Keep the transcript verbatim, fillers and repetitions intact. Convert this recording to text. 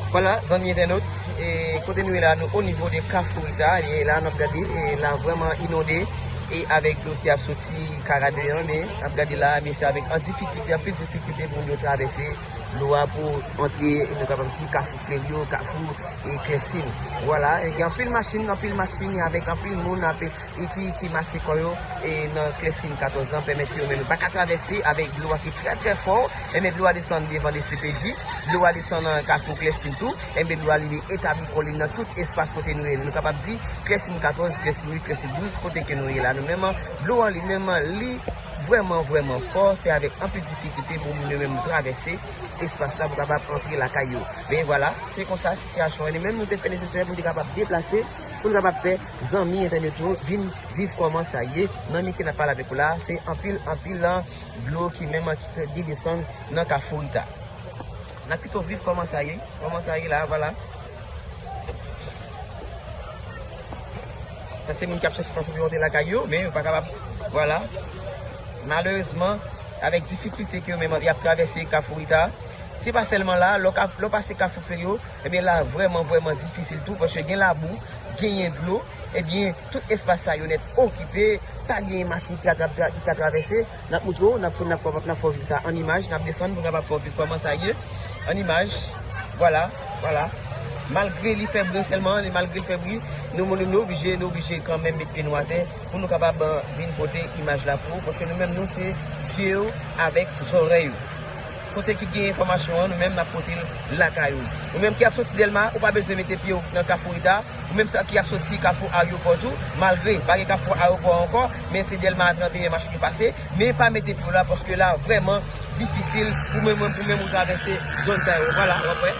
Vwala, zanmi entènot, e kote nou ye la, nou o nivo de Kafou Rita, e la n ap gade, e la vrèman inonde, e avèk dlo ki ap soti Kara de an, men n ap gade la, men se avèk an difikilte, anpil difikilte pou moun yo travèse dlo a pou antre, nou kapab di, Kafou Fleryo, Kafou e Klèsin. Vwala, e gen anpil machin, anpil machin, e avèk anpil moun ap e ki, ki mache kò yo e nan Klèsin katòz lan, pèmèt yo menm yo pa ka travèse avèk dlo a ki trè, trè fò. Enben, dlo a desann devan D C P J, dlo a desann nan Kafou Klèsin tou. Enben, dlo a li etabli kò li nan tout espas kote nou ye. Nou kapab di Klèsin katòz, Klèsin uit, Klèsin douz, kote ke nou ye la. Nou menm, dlo a li menm, li vrèman, vrèman fò. Se avèk anpil difikilte pou moun yo menm travèse espas la pou kapab antre lakay yo. Men vwala, se konsa sitiyasyon an. Nou menm, nou te fè nesesè pou nou te kapab deplase, pou nou kapab fè zanmi entènot yo vin viv kòman sa ye. Nan mi ke n ap pale avèk ou la, se anpil, anpil, an, dlo ki menm ki te desann nan Kafou Rita. N ap kite w viv kòman sa ye, kòman sa ye la, vwala. Sa se moun ki ap chèche fason pou yo antre lakay yo, men yo pa kapab, vwala. Malerezman, avèk difikilte ke yo menm y ap travèse Kafou Rita, se pa sèlman la, lè w ka, lè w pase Kafou Fleryo, ebyen la vrèman, vrèman difisil tou, paske gen labou, genyen dlo, ebyen tout espas sa yo nèt okipe, pa genyen machin ki ka tra-, tra-, ki ka travèse. N ap montre w, n ap fè, n ap, n ap fè w viv sa an imaj, n ap desann pou n kapab fè w viv kòman sa ye an imaj. Vwala, vwala. Malgre li fè bri sèlman, li, malgre li fè bri, nou, nou, nou oblije, nou oblije kanmenm met pye nou atè pou nou kapab, eh, vin pote imaj la pou ou, paske nou menm nou se zye w avèk zòrèy ou. Kote ki gen enfòmasyon an, nou menm n ap pote l lakay ou. Ou menm ki ap soti Dèlma, ou pa bezwen mete pye w nan Kafou Rita. Ou menm sa ki ap soti Kafou Ayewopò tou, malgre pa gen Kafou Ayewopò ankò, men se Dèlma a trannteyen machin ki pase, men pa mete pye w la, paske la vrèman difisil pou menm, pou menm ou travèse zòn sa yo. Vwala, w ap wè.